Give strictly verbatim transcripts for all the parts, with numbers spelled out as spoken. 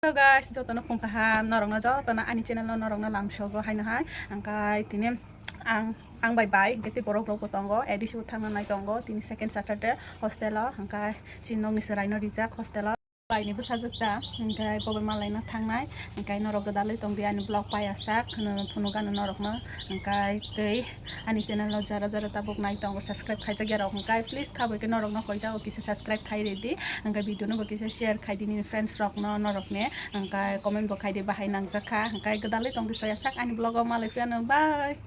Hello guys, jotono phung kaham, norokno jotono ani channel no norokno lamsogo haino hai. Angkai tini ang, ang bai bai, hingke tei borok rok bo tongo, A D C bo thangna nai tongo, tini second Saturday hostel o, angkai chini nokni chwraino rijak hostel o. Bai ni bwsajwk ta, angkai bo bai malaina thangnai, angkai norok gwdalwi tongdi ani vlog pai asak, phunuk ano norokno, angkai tei ani channel o jara jara tabuk nai tongo, subscribe khaijak ya rok, angkai please kha bai khe norokno koijago kisa subscribe khai ridi. Hingke video no bo kisa share khai di nini friends rok no norok ne. Hingke comment bo khai di bahai nangjak kha. Hingke gwdalwi tong di soya sak ani vlog o malai phiya no bye.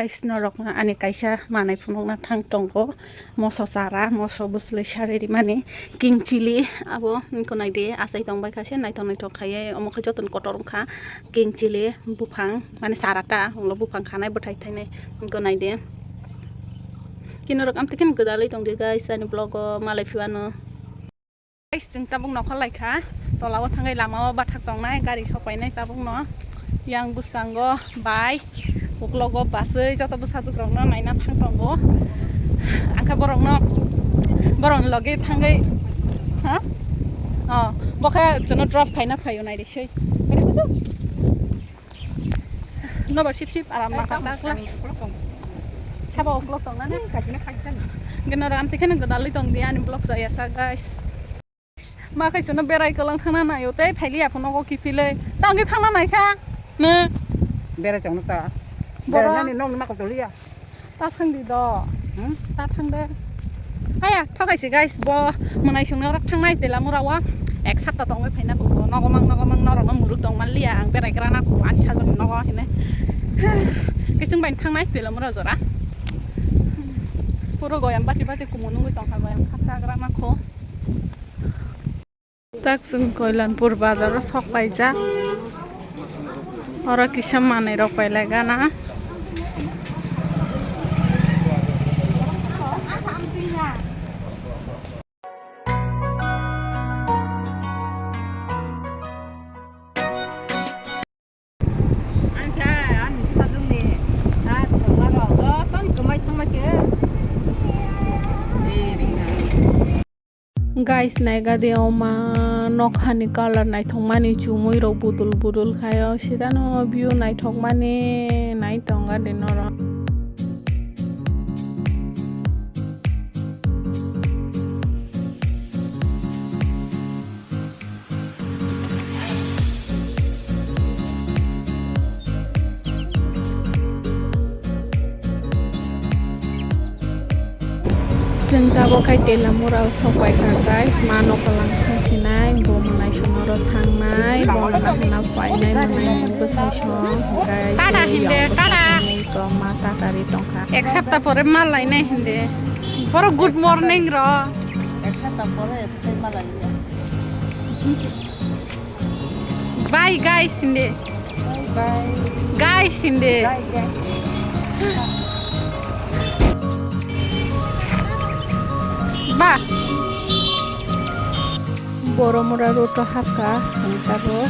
Guys norok no ani kaisa manai phunuk na thang tongo. Moso chara, moso bwswlwi sari rimani king chili abo wngkha nai di achai tong bai kha se naithok naithok khai ye omo khe joto ni kotor wngkha. King chili buphang mane chara ta ulo buphang khanai bwthai thainai wngkha nai di. Kino rok amtwi khe gwdalwi tong di guys ani vlog o malai phiya no. Guys, chwng tabuk nokha lai kha, tola o thangwi lama o bathak tongnai, gari sok painai tabuk no. Yang bwskango bai, uklogo baswi, joto bwsajwk rok no naina thang tongo. Angkhe borok no, borok ni logi thangwi, ha? Oh, bo khe chwngno drop khaina phaio nai ri swi. Nokbar sip sip aram ma khakla khakla. Sabo uklok tong nani. Geno ram tikhe nang gwdalwi tong di ani vlog jaya sa guys. Ma khai sono berai kwlang thangna naio tei phailiya phuno go kiphilwi. Tangwi thangna naisa. Ne. Berai tongno ta. Boro. Berai nani nokni ma kotoliya. Ta thang di do. Hmm? Ta thang de. Haya, thokai si guys, bo mwnai songni oro thangnai tela mura o. Ek sapta tongwi phaina ko nogo mang nogo mang norok no muruk tong man liya ang berai gra na ko ani sajak nogo hine. Kising bai thangnai tela mura jora. Puro goyam bati bati kumu nungwi tong kha goyam khaksa gra na ko. Tak chwng Koilanpur bazar o sok paijak. Oro kisa manwi rok pailai gana. Ang kha, ang bwsajwkni, ah, tongmarok, jotono kwmai thangma khe. Guys, naigadi oma nokhani colour naithokmani chumui rok budul budul khaio, sidano view naithokmani nai tongadi norok. Chwng tabuk khai Telamura o sok pai kha guys, ma nokla lang thang sinai, bo mwnai songno ro thangnai, bo mwnai hwnna painai, mwnai ni bwsai song, guys, tada hinde, tada. Ko ma tatari tongkha. Ek sapta pore ma lainai hinde. Boro good morning ro. Ek sapta pore sai ma lainai. Bye guys hindi. Bye bye. Guys hindi. Bye guys. Ba. Boromura road o hapkha, chwng tabuk.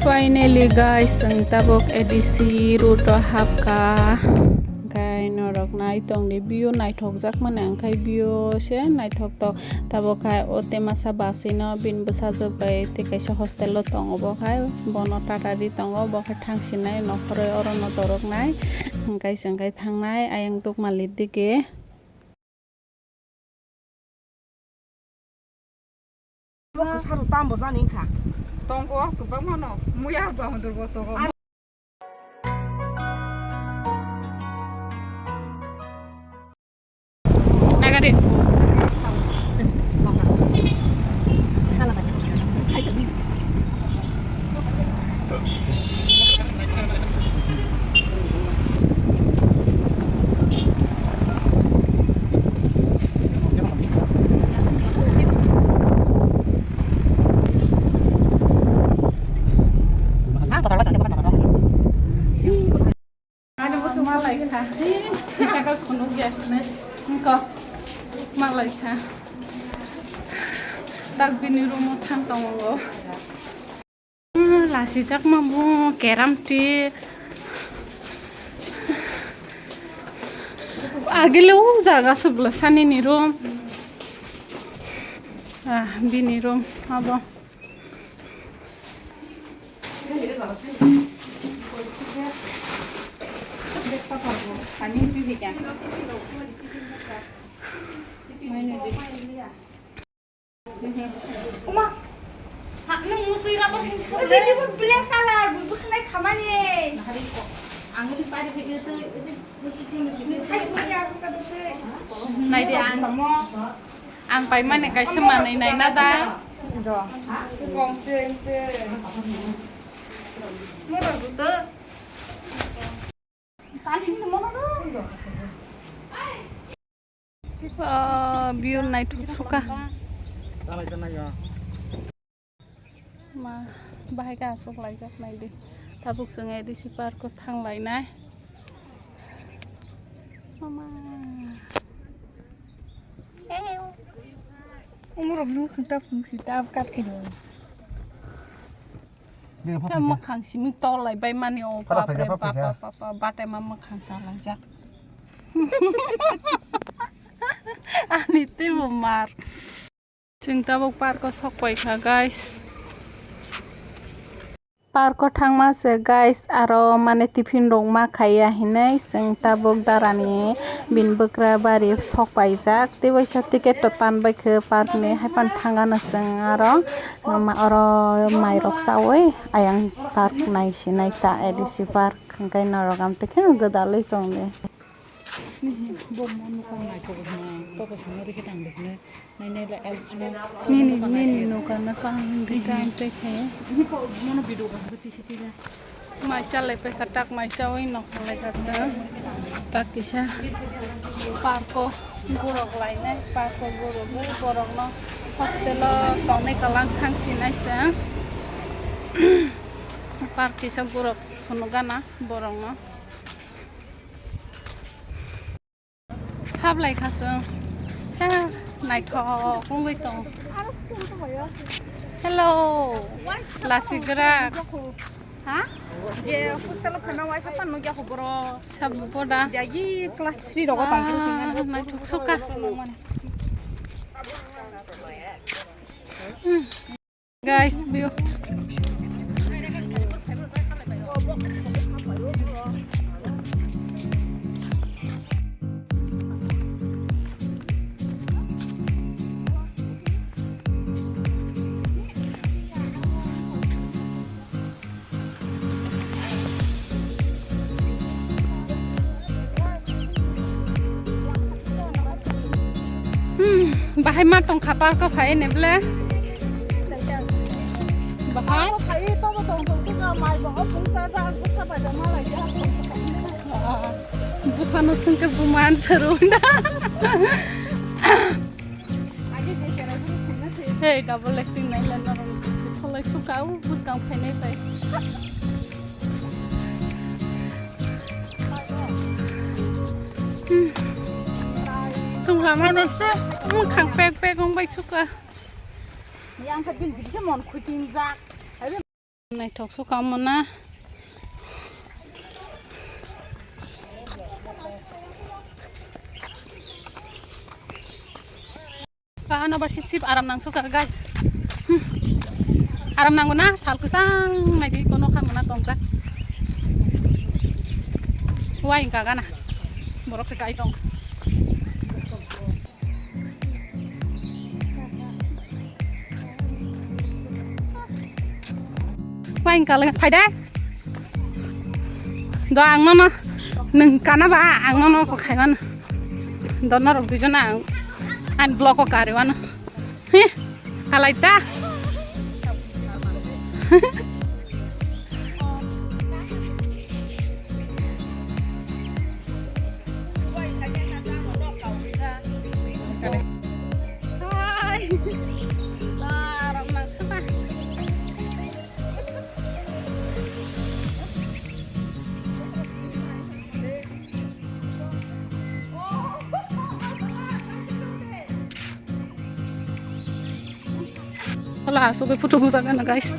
Finally guys, chwng tabuk A D C road o hapkha. Hwnkhe norok nai tongdi, view naithokjak mani, hwnkhe view se naithok tok. Tabuk khai o Temasa bus ino bini bwsajwk bai tei kaisa hostel o tongo, bo khai bono tata ri tongo, bo khai thang sinai nokhoroi oro no dorok nai, hwnkhe chwng khai thangnai ayang Dukmali dige. Bo kwsaro tambo jani wngkha. Tongo, kwbangma no. Muya Bahadur bo tongo. Nagari. Ano bo tuma lai kha. Sakal khunuk ya ne. Ko. Ma lai kha. Tak bini room o thang tongo. Hmm, lasijakma bo keram ti. Agile o jaga se bwla sani ni room. Ah, bini room abo. Uma. Ha, nung musui rubber hin sa. Ini pun black color, bu-, bukan naik kamar ni. Ang ini pari video tu, itu, itu, itu, itu. Saya punya, aku kata tu. Nai di ang. Ang pai mane kaisa manwi naina da. Do. Gom se, se. Mura gutu. Tani ni mono do. Ah, view naithok suka. Ma, bahai ka aswk laijak nai di. Tabuk chwng A D C park o thang lainai. Mama. Umrok nung khungta phung si tab kat khe do. Bini photo Tam khe. Mwkhang simi tolai bai mani o Photo bapre khe, photo khe. Bapa, bapa, batai ma mwkhang salaijak. Ani tei bo mar. Chwng tabuk park o sok pai kha, guys. Park o thangma se, guys, aro mane tiffin rok ma khaiya hinui chwng tabuk darani bini bwkra bari sok paijak. Tei waisa ticket to tan bai khe park ni, haiphano thangano chwng aro ma-, oro mai rok chaui ayang park nai sinai ta A D C park, hwnkhe norok amtwi kheno gwdalwi tongdi. Nini bo mo nukha naithok hwnwi, koko samno rikhe tang de hwnwi. Nai nai le el, el, nini, nini nukha na kaham rikha ang tei khe. Nini po mono video kaham tisi tila. Mai chalai paikha, tak mai chaui nokha laikha chwng. Tak kisa park o borok lainai, park o borok bai borokno hostel o tongnai kwlang thang sinai chwng. Park kisa borok phunukgana borokno. Hablai kha chwng. Ha, naithok wngwi tong. Hello. Lasigra. Ha? Je hostel o phano wifi pan nugya kho boro. Sab boda. Jagi class three rogo tong. Ah, naithok suka. Hmm. Guys, view. Hmm, bahai ma tong kha park o phai ne ble. Bahai? Phai to bo tong tong kha mai bo o phung cha cha busa bai da ma lai ya. Busa no sung ke bu man charu da. Hey, double acting nai la norok. Solai suka u buskang phainai pai. Hmm. Chung lama no se, hmm, khang pek pek ong bai suka. Yang ka bil bil se mon khuchin jak. Naithok suka omo na. Kahano ba sip sip aram nang suka, guys. Hmm. Aram nanggo na, sal kwchang naidi kono khamona tongjak. Wai wngka gana. Borok se kai tong. Wai wngka le phai de. Do ang nono nwng kana ba ang nono ko khai mano. Do norok duijon ang ani vlog o kari mano. Hi, halai ta. Hai. Larang nang kena. Wala, asugwi photo bujak gana, guys.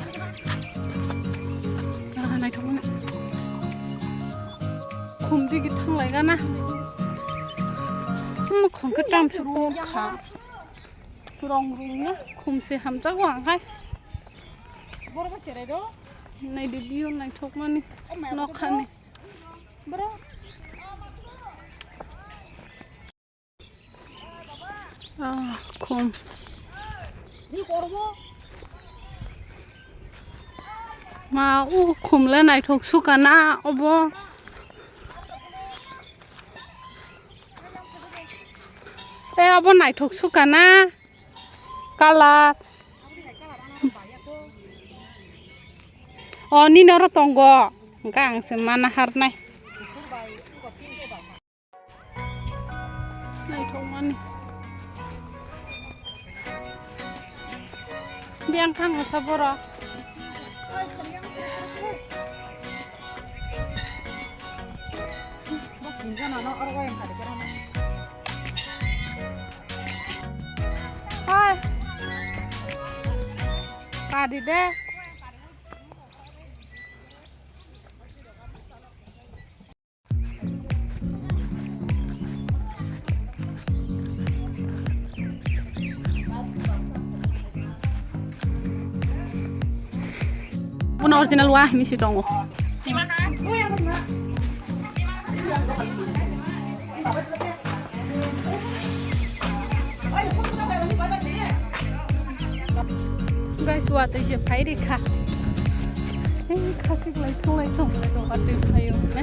Ah, naithok mano. Khumdi git thang lai gana. Mukhang khe tam se kok kha. Rong rung na khum se hamjago ang hai. Naidi view naithokmani nokhani. Ah, khum. Ma, o khum le naithok sukana obo. Tei obo naithok sukana. Colour. O, nini oro tongo. Hwnkhe ang se mana harnai. Naithokmani. Biyang thango sa borok. Hai. Kari de. Bono original wa hinwi se tongo. Guys, watwi se phai rikha. Ei, khasik lai thung lai thung lai thung, watwi phaio hwnwi.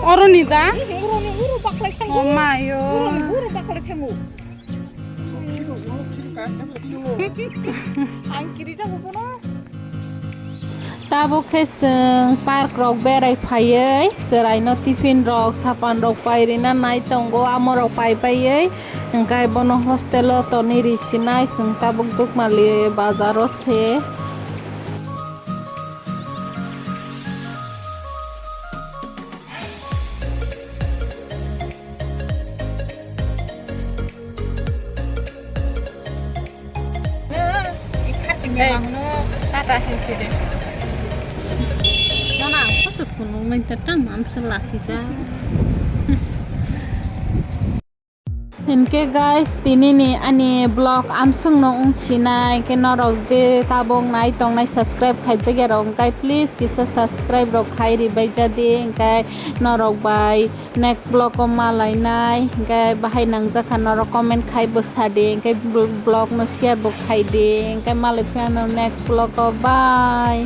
Oro ni da? Oro ni uro baklai thango. Oh my, oh. Oro ni uro baklai thango. Ang kiri jago bono. Tabuk khe chwng park rok berai phaiwi chwraino tiffin rok sapan rok pai rina nai tongo, amo rok pai paiwi hwnkhe bono hostel o tonwi ri sinai chwng tabuk Dukmali bazar o se. Hey, tata hinsi de. Nana, kosok phunuk nai tata mamsa lasi sa. Hinkhe guys, tinini ani vlog amswkno wng sinai, hinkhe norok je tabuk nai tongnai subscribe khaijak ya rok, hinkhe please kisa subscribe rok khai ribai jadi, hinkhe norok bai next vlog o malainai, hinkhe bahai nangjakha norok comment khai bo sadi, hinkhe vlog no share bo khaidi, hinkhe malai phano next vlog o bye.